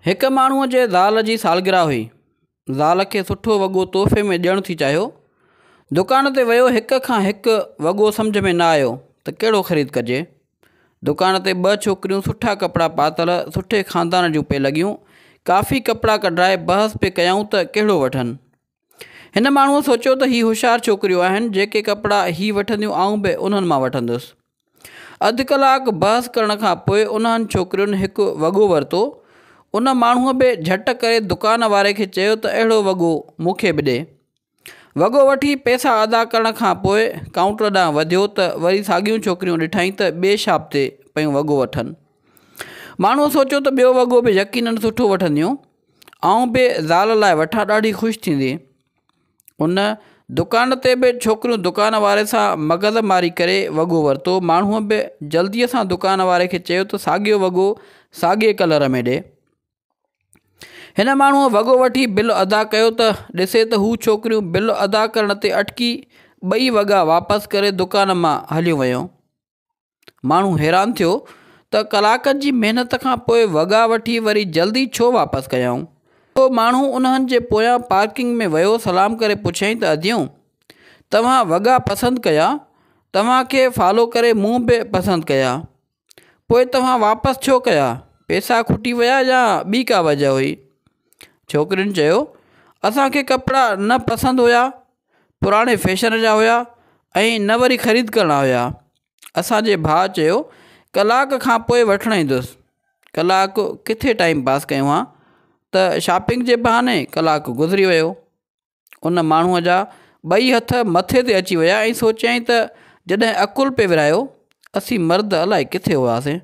هڪ ماڻهوء جي زال جي سالگرهه هئي. زال کي سٺو وڳو تحفي ۾ ڏيڻ ٿي چاهيو. دڪان تي ويو هڪ کان هڪ وڳو سمجهه ۾ نه آيو ته ڪهڙو خريد ڪجي. دڪان تي ٻه ڇوڪريون سٺا ڪپڙا پاتل سٺي خاندان جون پئي لڳيون. ڪافي ڪپڙا ڪڍرائي بحث پئي ڪيائون ته ڪهڙو وٺن. هن ماڻهوء سوچيو ته هي هوشيار ڇوڪريون آهن جيڪي ڪپڙا هي وٺنديون آئون به انهن مان وٺندس. اڌ ڪلاڪ بحث ڪرڻ کان پوء انهن ڇوڪرين هڪ وڳو ورتو. ان ماڻهوء به جهٽ ڪري دڪان واري کي چيو ته اهڙو وڳو مون کي به ڏي. وڳو وٺي پئسا ادا ڪرڻ کان پوء ڪائونٽر ڏانهن وڌيو ته وري ساڳيون ڇوڪريون ڏٺائين ته ٻي شاپ تي پيون وڳو وٺن. ماڻهوء سوچيو ته ٻيو وڳو به يقينن سٺو وٺنديون. آئون به زال لاء وٺان ڏاڍي خوش ٿيندي. ان دڪان تي به ڇوڪريون دڪان واري سان مغز ماري ڪري وڳو ورتو. ماڻهوء به جلديء سان دڪان واري کي چيو ته ساڳيو وڳو ساڳئي ڪلر ۾ ڏي. هن ماڻهوء وڳو وٺي بل ادا ڪيو ته ڏسي ته هو ڇوڪريون بل ادا ڪرڻ تي اٽڪي ٻئي وڳا واپس ڪري دڪان مان هليون ويون. ماڻهو حيران ٿيو ته ڪلاڪن جي محنت کان پوء وڳا وٺي وري جلدي ڇو واپس ڪيائون. اهو ماڻهو انهن جي پويان پارڪنگ ۾ ويو سلام ڪري پڇيائين ته اديون! توهان وڳا پسند ڪيا؟ توهان کي فالو ڪري مون به پسند ڪيا. پوء توهان واپس ڇو ڪيا؟ پئسا کٽي ويا يا ٻي ڪا وجه هئي؟ ڇوڪرين چيو، اسان کي ڪپڙا نه پسند هيا، پراڻي فيشن جا هيا ۽ نه وري خريد ڪرڻا هيا. اسان جي ڀاء چيو ڪلاڪ کان پوء وٺڻ ايندس. ڪلاڪ ڪٿي ٽائيم پاس ڪيون ها ته شاپنگ جي بهاني ڪلاڪ گذري ويو. ان ماڻهوء جا ٻئي هٿ مٿي تي اچي ويا ۽ سوچيائين ته جڏهن عقل پئي ورهايو اسين مرد الائي ڪٿي هئاسين.